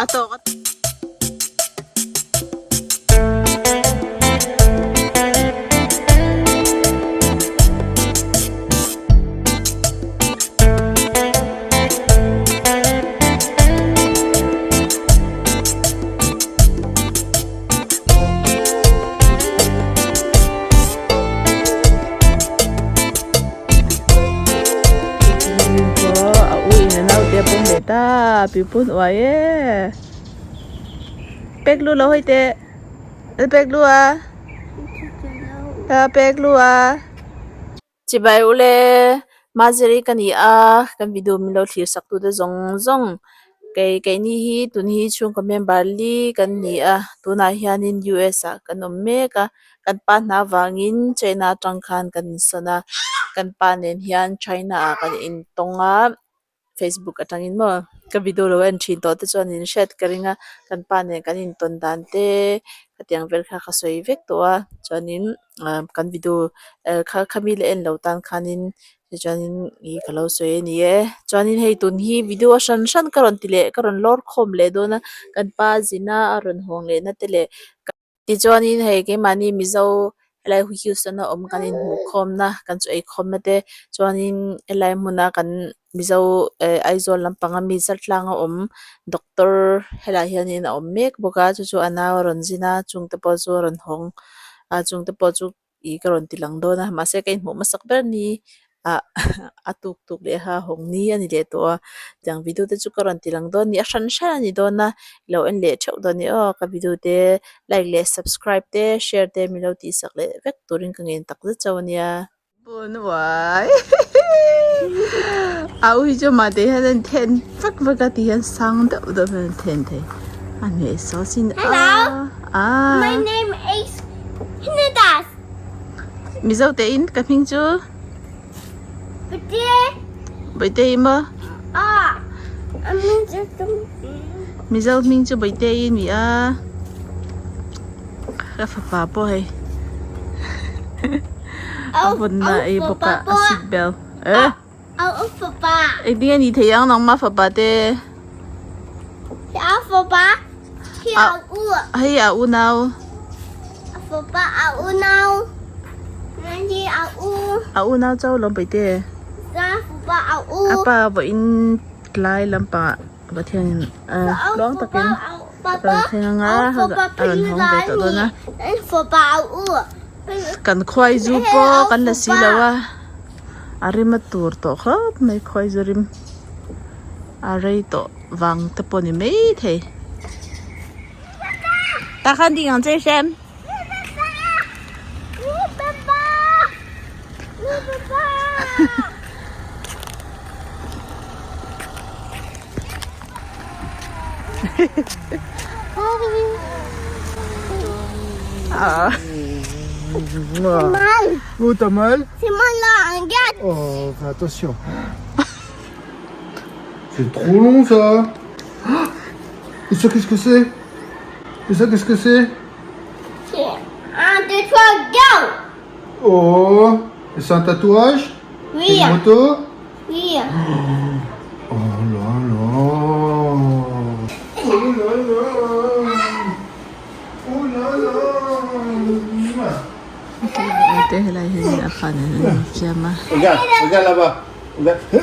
A tawk a A u in a naute a pawm leh ta pipun uai e pek lu lo hawi teh pek lu a pek lu a. Chibai ule Maziri ka ni a kan video min lo thlir sak tute zawng zawng kei keini hi tun hi chhungkaw member li kan ni a tunah hianin US ah kan awm mek a kan pa hna vangin China atang khan kan insawn a kan pa nen hian China ah kan intawng a. Facebook atangin maw ka video lo en thin tawh te chuan in hriat ka ring a kan pa nen kan intawn dan te khatiang vel kha ka sawi vek tawh a chuanin ah kan video eh kha khami la en lo tan khanin tichuanin ih ka lo sawi a ni e chuanin hei tun hi video a hran hran ka rawn ti leh ka rawn lawr khawm leh dawn a kan pa zina a rawn hawng leh na te leh. Tichuanin hei keimahni Mizo helai Houston a awm kan inhmuh khawmna kan chu eikhawmna te chuanin helai hmuna kan Mizo eh Aizawl lampanga mi Zaltlang a awm doctor helaiah hianin a awm mek bawk a chu chu a nau a rawn zin a chungte pawh chu a rawn hawng a chungte pawh chu. ih ka rawn ti lang dawn a mahse ka inhmuh hmasak ber ni ah a tuk tuk leh a hawng ni a ni leh tawh a tiang video te chu ka rawn ti lang dawn a ni a hran hran a ni dawn a i lo en leh theuh dawn a ni aw ka video te like leh subscribe te share te min lo tih sak leh vek turin ka ngen tak zet chauh a nia. Bunuai a u hi chu mahte hian a then vek vek a ti hian sang deuh deuh hian a then thei a hnehsawh sin a a. My name is Hnidas. Mizo te in ka hming chu Bate. Bate i maw? Ah. Mizo hming chu Bate i ni a. Ka fapa pawh hei. A vawnna ei bawk a a seat belt. Eh. Au fapa. Engtin nge ni thei ang nangma fapa te? Au fapa. Hi au u. Hei a unau. A fapa a unau. Hi a u. A unau chau lawm paite. Sa fapa a u. A pa vawiin tlai lampangah Pathianin tluang takin a rawn thleng anga a rawn hawng ve tawh dawn a. Kan khuai zu pawh kan la si lo a, a rim a tur tawh khawp mai khuai zu rim a rei tawh vang te pawh a ni maithei. Tah khan ding ang che Hrem. Mal. Oh, t'as mal C'est mal là, regarde. Oh, fais attention. C'est trop long ça. Et ça, qu'est-ce que c'est Et ça, qu'est-ce que c'est C'est 1, 2, 3, go Oh Et c'est un tatouage Oui. Une moto Oui. Oh là là Oh là là Oh là là Te helai hian a fan an an siam a. Regarde, regarde là-bas. Regarde.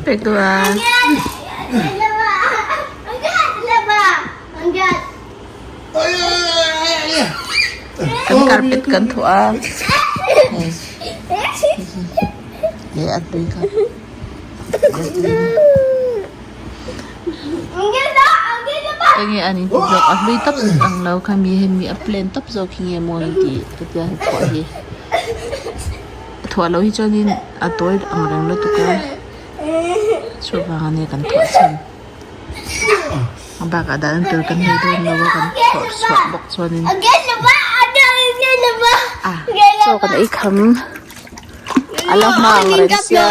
Pek duh a. Kan carpet kan thuah a. Hei. Leh a hlui kha. Enge an inti zawk a hlui tawp ang lo kha mi hemi a plan tawp zawk hi nge maw ni tih ka tia thuah hi thuah loh hi chuanin a tawi ang reng lutuk a chuvang ania kan thuah chhan a bakah dan tur kan nei dawn lo a kan thuah chhuah bawk chuanin a chaw kan ei kham a la hma ang reng sia.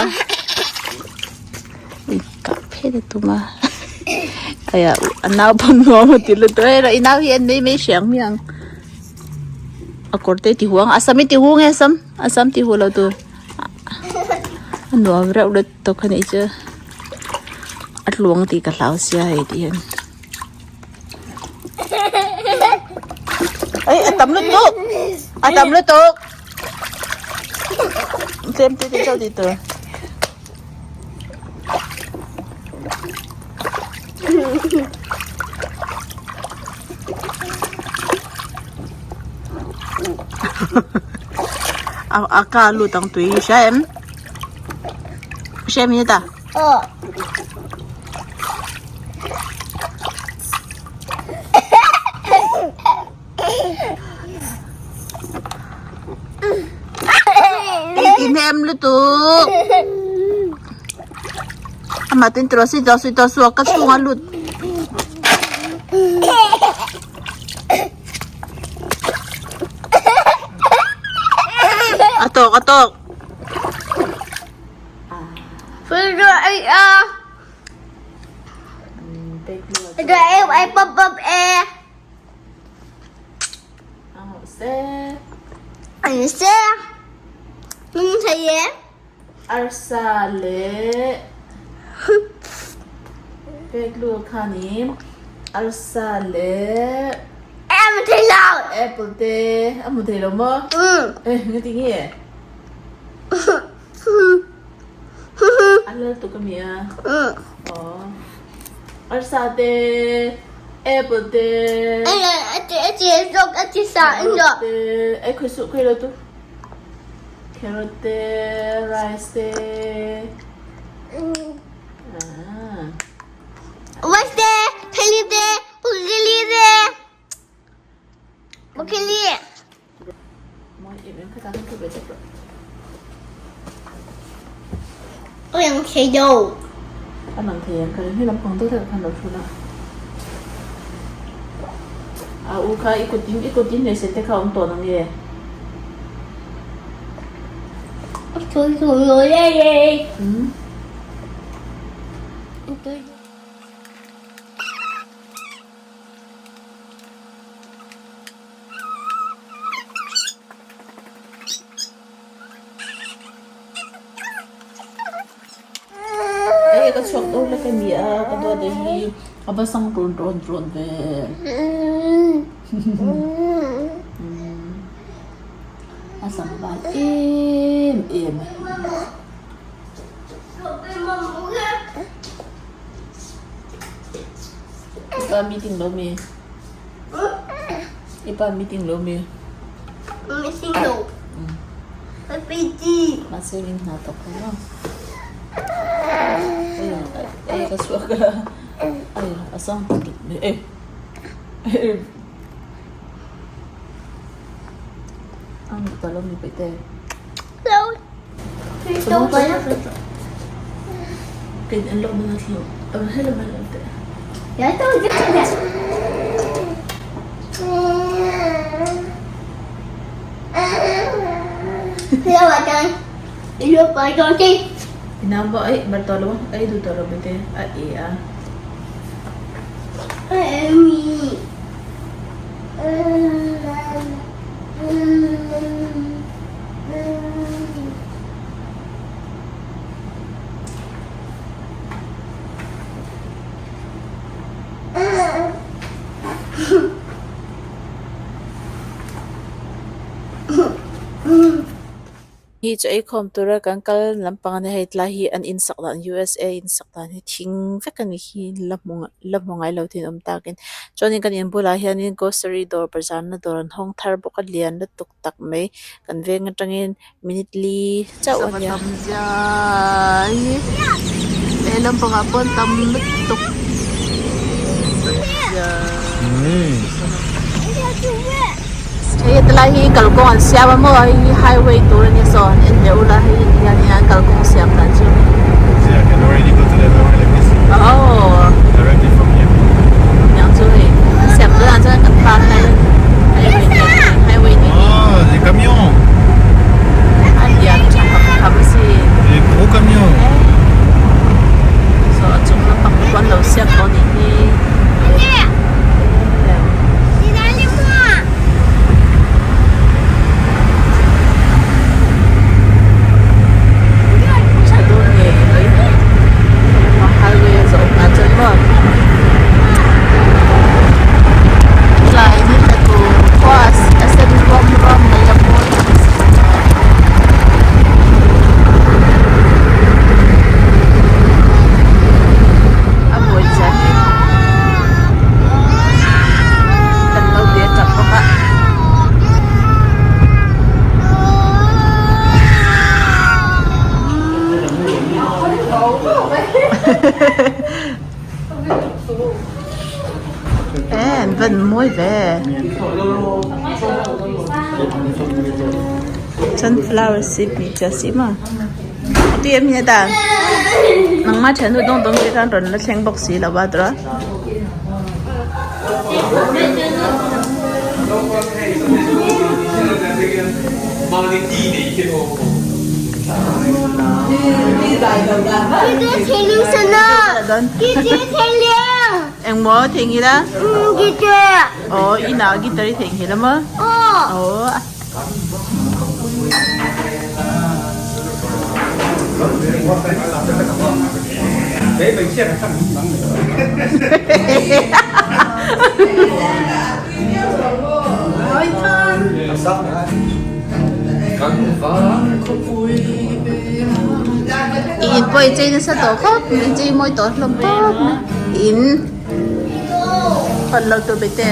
Ui kah phet a tum a aya a nau pawn nuam a ti lutuk a hei i nau hi en mai mai hriang hmiang a kawr te a ti huang a sam i ti hu nge a sam a sam ti hu lo tur a nuam reuh lutuk a nih chu. A tluang tih ka hlau sia hei tih hian. Ei a tam lutuk a tam lutuk tlem te te chauh tih tur. A ka lut ang tui hi hria em? Hria em Anita? Aw. I ti hnem lutuk. Amah tin tawh si tawh si tawh suak ka chhunga lut. A tawk a tawk. Arsa leh peklu khanin arsa leh apple te a hmu thei lo maw? Engati nge? A lal tuk a mi a? Aw. Arsa te, apple te, carrot te, ei khawi suh khawi lo tu. Carrot te, rice te. Ah. Mawi em em kha ta khan thu ve chep rawh. A lang thei ang ka ring hi lampang deuh deuh khan lo thu la. A u kha i kut in i kut in hmeichhe te kha awm tawh na nge? Hmm. Hei ka chhuak dawn lek a ni a ka duat te hi a va sang rawn rawn rawn ve a tlangval em em i pa meeting lo mi. I pa meeting lo mi? Meeting lo. Meeting. Mahse in hna thawk lo maw? Ei ka chhuak a. Ai a sang tut tut mai ei. Ang ta lo mi pete. Lo. Kin an lo mana thlo. Ang hello man te. Ya to Inamba ay bartolo ay dutolo bete a e a. Hi chu ei khawm tura kan kal lampang a nia hei tlai hi an insak dan USA insak dan hi thing vek a ni hi la hmu la hmu ngai lo te an awm takin chuanin kan in bulah hianin grocery dawr bazar na dawr an hawng thar bawk a lian lutuk tak mai kan veng atangin minute li chauh a nia. Hei tilai hi kalkawng an siam a maw hei hi highway tur a nia saw han en leh ula hei hian in an kalkawng siam dan chu. Oh niang chu hei an siam tunah chuan kan park lai highway highway ni a lian tha khawp khawp asin saw a chung lampang te pawh an lo siam tawh a nih hi. En van mawi ve. Sunflower seed ni cha si ma. Ti em hi ta. Nangma thian hu dawng dawng te khan rawn la thleng bawk si lo a tura. Engmaw theihnghilh a? Aw inah guitar i theihnghilh a maw? Aw. I in pawh i chei nasa tawh khawp mai chei mawi tawh hlawm tawp mai i in hawn lo tur bete.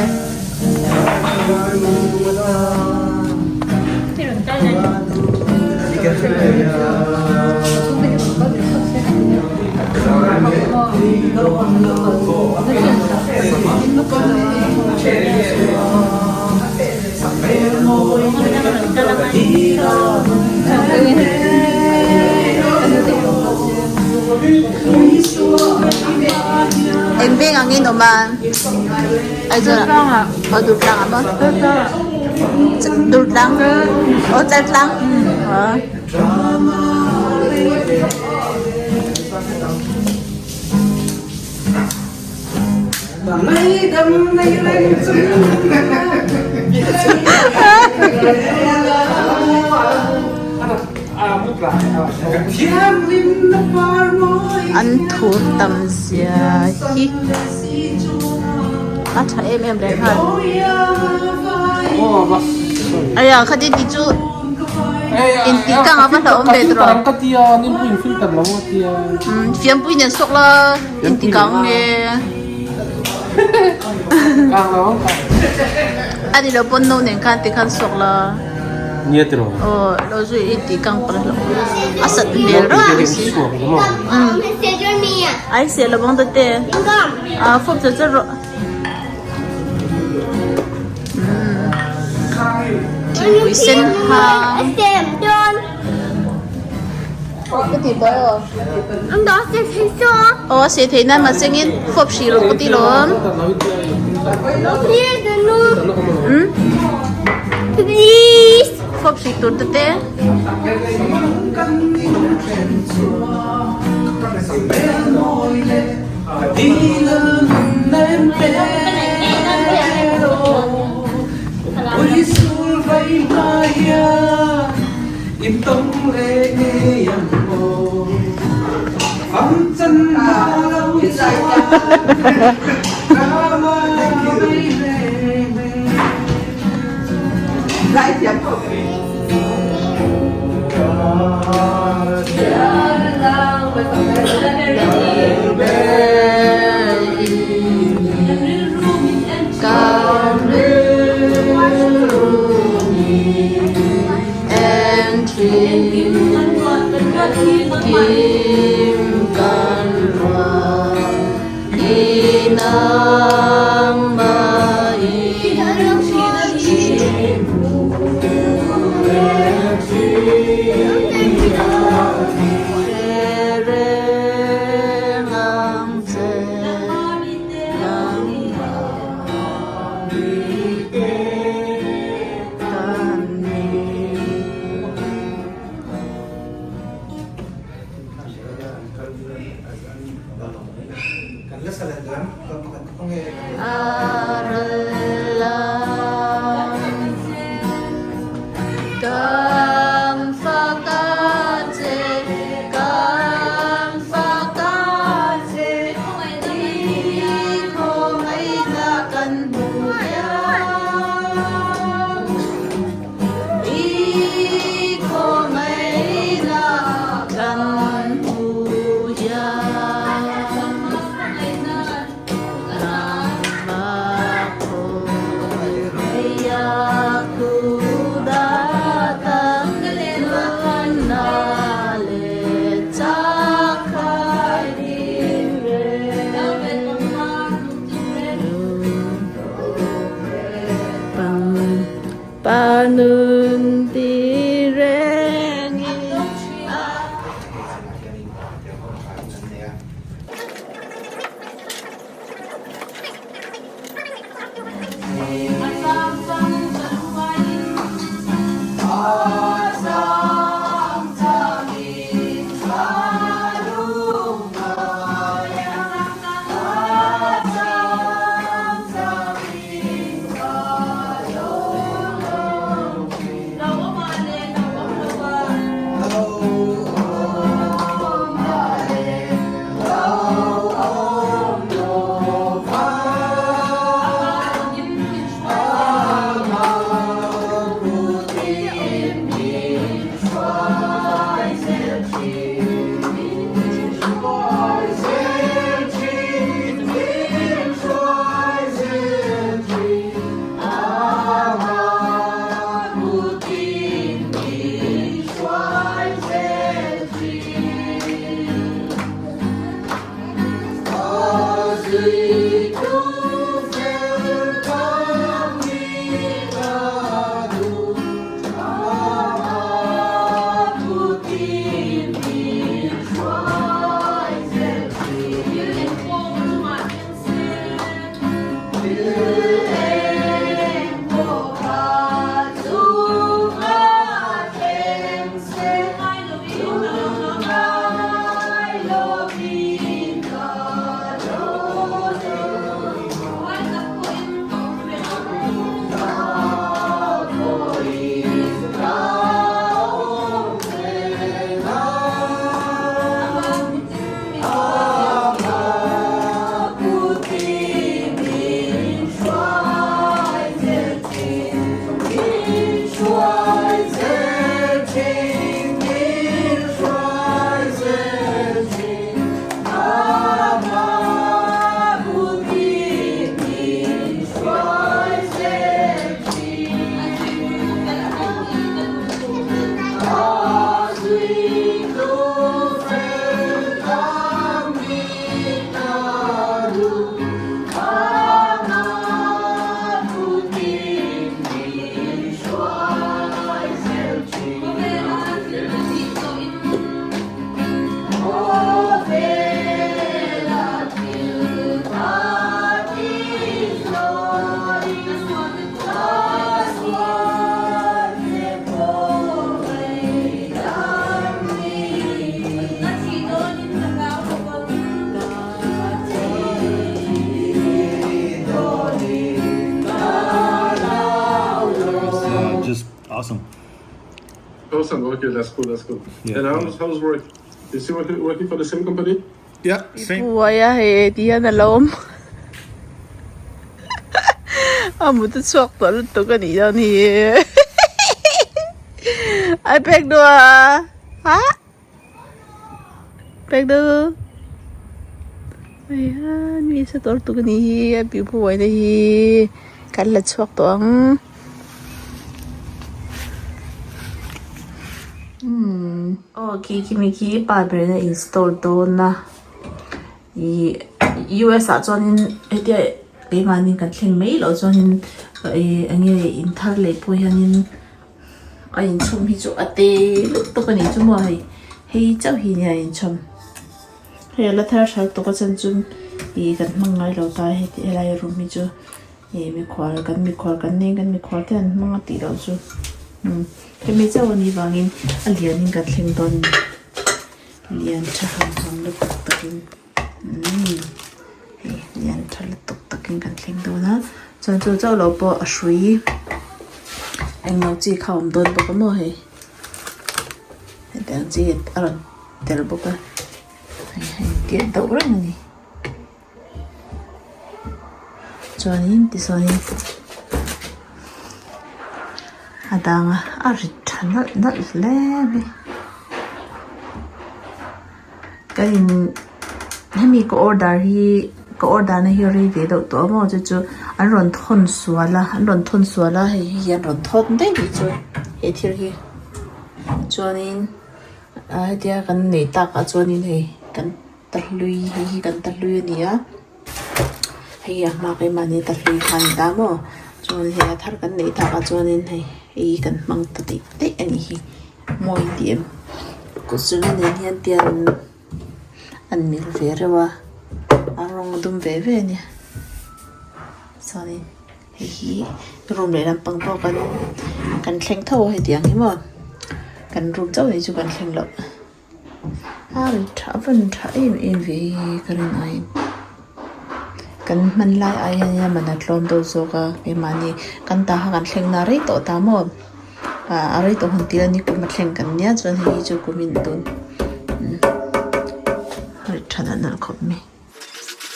Eng veng angin awm a? Aizawlah aw Durtlang ah maw? Durtlang aw Chaltlang aw. An thur tam zia hi a tha em em reng nghal aya khati ti chu in ti kang a va hlauhawm ve tawh fiampui nen sawk la in ti kang nge a ni lo pawn no nen khan ti khan sawk la. Nia tiraw? Aw lo zui i tih kang palh hlauh a sat hmel reuh si. Ai se lo bawng te a fawp char char rawh. Thingpui sen hang. Ka ti bai aw. Aw a se theih nan mahse engin fawp hrih rawh ka ti lawm. Hmm? Fawp hrih tur te te. nun ti rengin. Just awesome. Awesome. Okay, that's cool. That's cool. Yeah. And how's how's work? You still working working for the same company? Yeah, same. Buai a hei ti hian a lo awm a mut a chhuak tawh lutuk a nih dawn hi ai pek duh a ha pek duh hei hian mi sa tawh lutuk a nih hi a buai na hi kan la chhuak tawh ang. Aw khi khi mi khi pa ber in a install dawn a ih US ah chuanin hetia keimahni kan thleng mai loh chuanin ih eng nge in thar leh pawh hianin a inchhawm hi chu a te lutuk a nih chu maw hei hei chauh hi nia inchhawm hei a la thar hralh tawk a chan chu ih kan hmang ngai lo ta heti helai room hi chu. Ih mikhual kan mikhual kan nei kan mikhual te an hmang a tih loh chu umm hemi chauh a nih vangin a lianin kan thleng dawn a ni lian tha ham ham lutuk takin umm hei lian tha lutuk takin kan thleng dawn a chuan chu chauh loh pawh a hrui englo chi kha a awm dawn bawk a maw hei hetiang chi a rawn tel bawk a hei a intiat deuh reng a ni. Chuanin tichuanin a dang a a rit tha nalh nalh hle mai ka in hemi ka order hi ka order na hi a rei ve deuh tawh a maw chu chu an rawn thawn sual a an rawn thawn sual a hei hi an rawn thawn daih mai chu he thil hi chuanin hetia kan neih takah chuanin hei kan. Ta hlui hei hi kan ta hlui a ni a hei a hma keimahni ta hlui kha a ni ta maw chuan hei a thar kan neih takah chuanin hei. Hei hi kan hmang ta daih daih a nih hi mawi tih em kut zunga nen hian tian an mil ve reuh a a rawng a dum ve ve a nia chuanin hei hi room leh lampang pawh kan kan thleng tho a hetiang hi maw kan room chauh hi chu kan thleng loh a tha a van tha em em ve hi ka rin aiin kan hman lai ai hian a man a tlawm deuh zawk a keimahni kan ta kha kan thleng na rei tawh ta maw ah a rei tawh hun tir a ni kum a thleng kan nia chuan hei hi chu kum in tun a tha nalh nalh khawp mai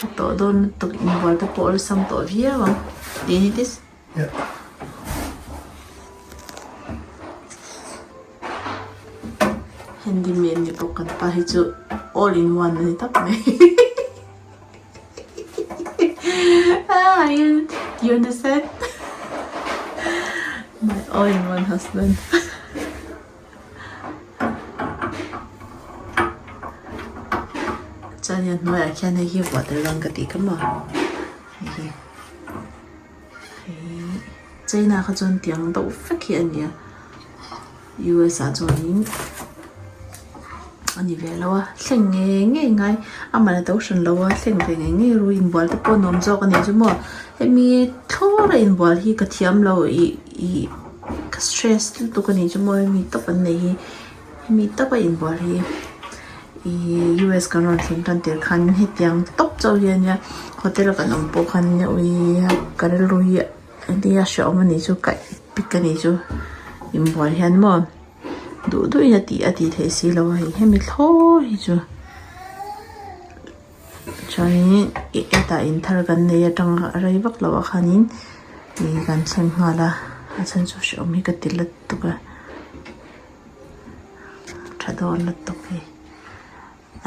a tawh dawn lutuk inbual te pawh awlsam tawh viau ang do you need this? Handyman ni bawk kan pa hi chu all in one a ni tak mai you understand my all in one husband chuan hei a hnuaiah khian hei hi vuah tel dawn ka tih kha maw hei hi. Hei China kha chuan tiang deuh vek hi a ni a U_S ah chuanin a ni ve lo a thleng ngei ngei ngai a man a to hran lo a thleng ve ngei ngei ru inbual te pawh nuam zawk a ni chu maw hemi thlawr a inbual hi ka thiam lo ih ih ka stress lutuk a ni chu maw hemi tawp an nei hi hemi tawp a inbual hi. Ihh US kan rawn thleng tan tir khan hetiang tawp chauh hi a nia hotel a kan awm pawh khan ui ka rilru hi engtin a hrehawm a nih chu kaih pik a nih chu inbual hian maw duh duh in a tih a tih theih si lo a hei hemi thlawr hi chu chuanin hetah in thar kan nei atang a rei vak loh ah khanin ih kan thleng nghal a a chhan chu hrehawm hi ka ti lutuk a. Tha dawn lutuk hi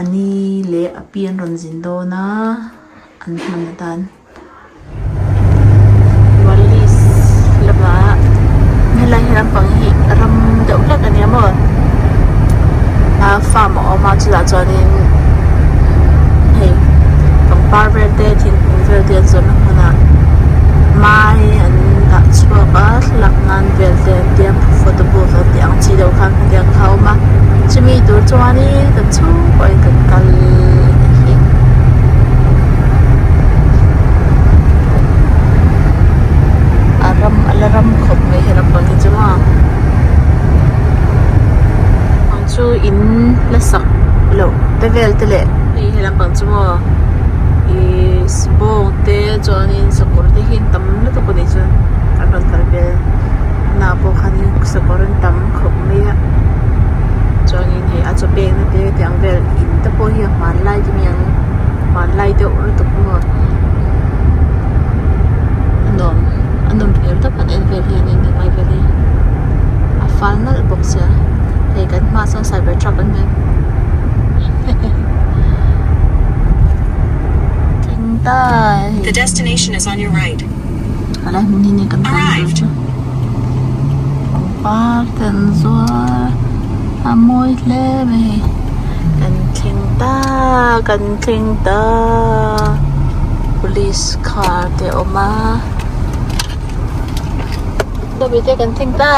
a ni leh a pi an rawn zin dawn a an hman atan Wallis lamah helai hi lampang hi ram deuh hlek a nia maw ah farm a awm a chutah chuanin hei pangpar vel te thingkung vel te an zawrhna hmunah mai an dah chhuak a thlalak nan vel te an tia photo booth an tih ang chi deuh khan hetiang kha a awm a chumi tur chuanin kan chhungkaw in kan kal a nih hi. A ram a la ram khawp mai he lampang hi chu maw ang chu in la sak loh te vel te leh hei he lampang chu maw ihh bawng te chuanin sakawr te hi an tam lutuk a nih chuan an rawn kal vel naah pawh khanin sakawr an tam khawp mai a chuanin hei a chaw pekna te tiang vel in te pawh hi a hmanlai te mi ang hmanlai deuh lutuk maw a nuam a nawm hmel tawp an en vel hianin helai vel hi a fal nalh bawk sia hei kan hmaah sawn cyber truck an hmu thleng ta hei The destination is on your right. Helai hmun hi ni kan kal tur chu pangpar te an zuar a mawi hle mai hei kan thleng ta kan thleng ta police car te a awm a dawmi te kan thleng ta.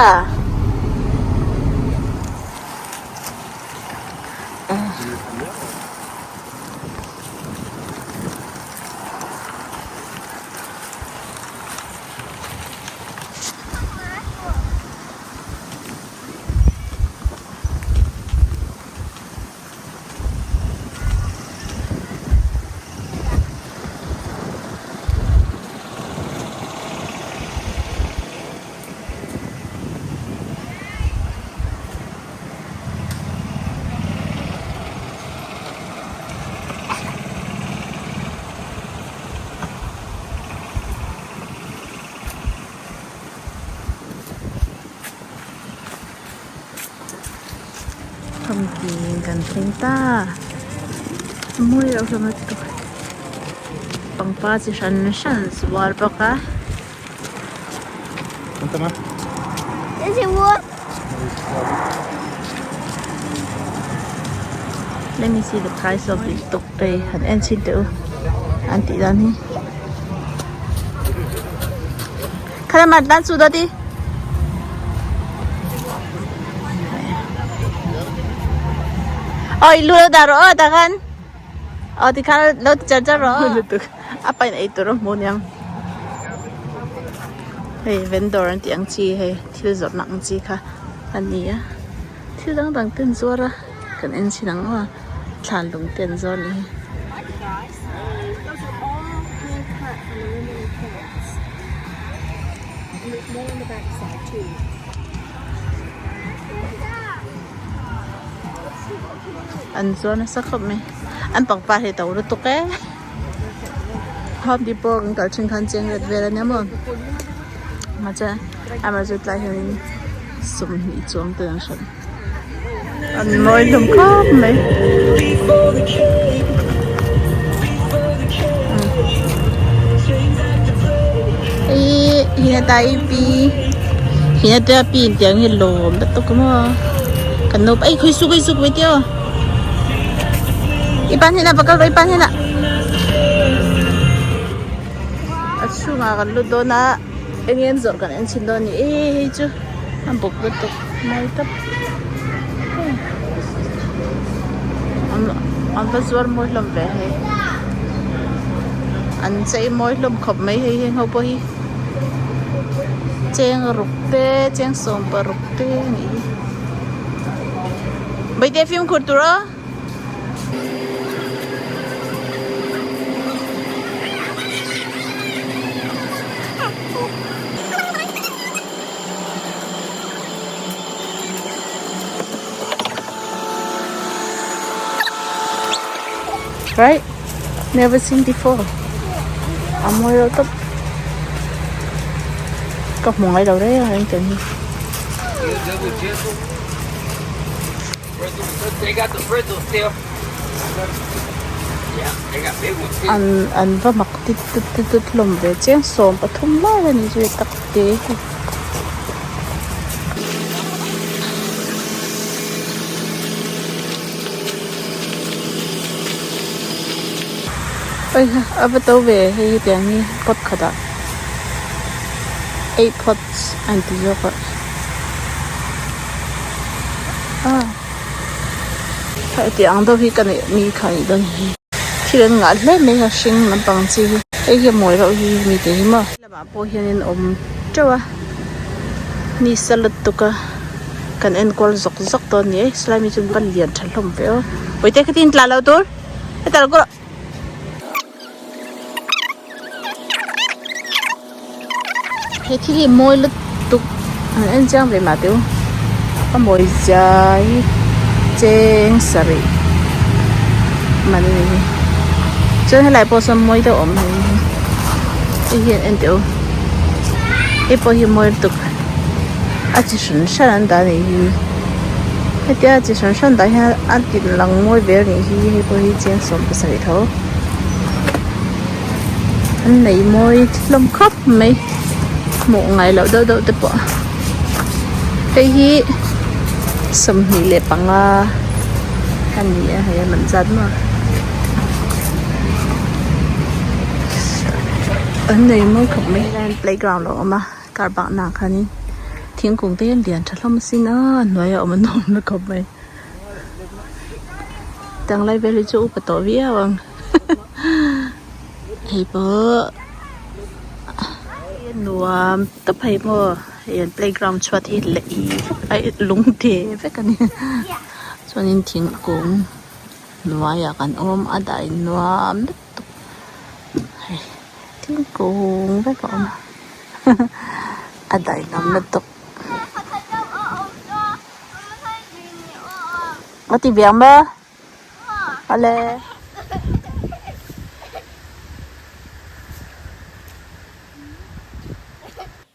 Pumpkin kan thleng ta a mawi reuh hlawm lutuk pangpar chi hran hran an zuar bawk a. Let me see the price of this dog pay han en chhin teh u an tih dan hi khalama lan chu da ti. Aw i lu lo dah rawh aw tah khan aw tikhan lo ti char char rawh aw lutuk a pain ei tur a hmu aniang hei vendor an tih ang chi hei thil zawrhna ang chi kha a ni a thil dang dang te an zuar a kan en chhin ang aw thlan lung te an zuar a nih hi. An zuar nasa khawp mai an pangpar hi a to lutuk e home depot kan kal thin khan cheng ret vel ania maw mahse amaherawhchu tlai hianin sawmhnih chuang te an hralh an mawi hlawm khawp mai. Hei hinata i pi hinata pi intiang hi lawm lutuk a maw kan naupa ei khawi su khawi su ka ti aw i pan hnenah va kal rawh i pan hnenah a chhungah kan lut dawn a eng nge an zawrh kan en chhin dawn a ni e hei chu a bawk lutuk mawi tawp an va zuar mawi hlawm ve hei an chei mawi hlawm khawp mai hei heng ho pawh hi cheng ruk te cheng sawm paruk te a nih hi Baite fimkhur tur aw. Right? Never seen before. A mawi reuh tawp. Ka hmu ngai lo reng reng tawh hi. An an va mak tit tut tit tut hlawm ve chiang 13 lai a ni zui tak te hi. Oi ha a va to ve hei hetiang hi pot khatah eight pots a inti zawk a ah hetiang ang deuh hi ka neih mi kha a nih dawn hi thil an ngah hle mai a hring lampang chi hi hei hi a mawi reuh hi mite hi maw. Lamah pawh hianin a awm teuh a ni sa lutuk a kan enkawl zawk zawk dawn a ni e silai mi chu an va lian tha hlawm ve aw pawite khatin tla lo tur heta lo kawr he thil hi a mawi lutuk an en chiang ve mah teh u a mawi zia hi cheng sarih man a ni hi chuan helai pawh sawn mawi deuh a awm hei hei hian en teh u hei pawh hi mawi lutuk a chi hran hran an dah a nih hi hetia chi hran hran dah hian a ti lang mawi ve a nih hi hei pawh hi cheng 17 tho an nei mawi hlawm khawp mai hmuh ngai loh deuh deuh te pawh hei hi 25 a ni a hei a man zat maw an nei mawi khawp mai playground a awm a car park nah khanin thingkung te hi an lian tha hlawm asin a a hnuaiah a awm a nuam na khawp mai. Tanglai vel hi chu upa tawh viau ang hei pawh nuam tawp hei maw hei an playground chhuat hi lei vek a lung te vek a ni chuanin thingkung hnuaiah kan awm a dai nuam lutuk hei thingkung vek a awm a dai nuam lutuk. A ti viang maw? Awle.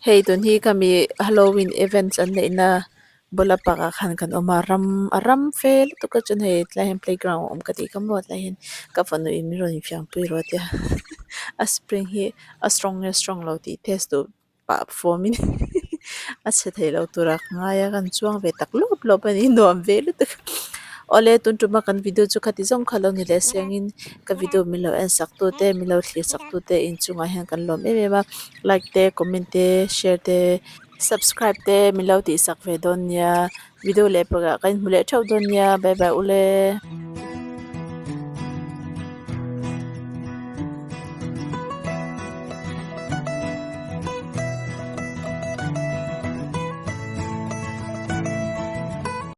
Hei tun hi ka mi Halloween events an neih na bula park ah khan kan awm a ram a ram fe lutuk a chuan hei tlai hian playground a awm ka tih kha maw tlai hian ka fanu in min rawn infiam pui rawh a tia a spring hi a strong nge strong lo tih test duh. pah fawm in a chhe thei lo tur a ka ngai a kan chuang ve tak lawp lawp a ni nuam ve lutuk awle tun tuma kan video chu khati zawng kha lo ni leh seng in ka video min lo en sak tu te min lo thlir sak tu te inchungah hian kan lawm em em a like te comment te share te subscribe te min lo tih sak ve dawn nia video leh pakhat ah kan inhmu leh theuh dawn nia bye bye ule.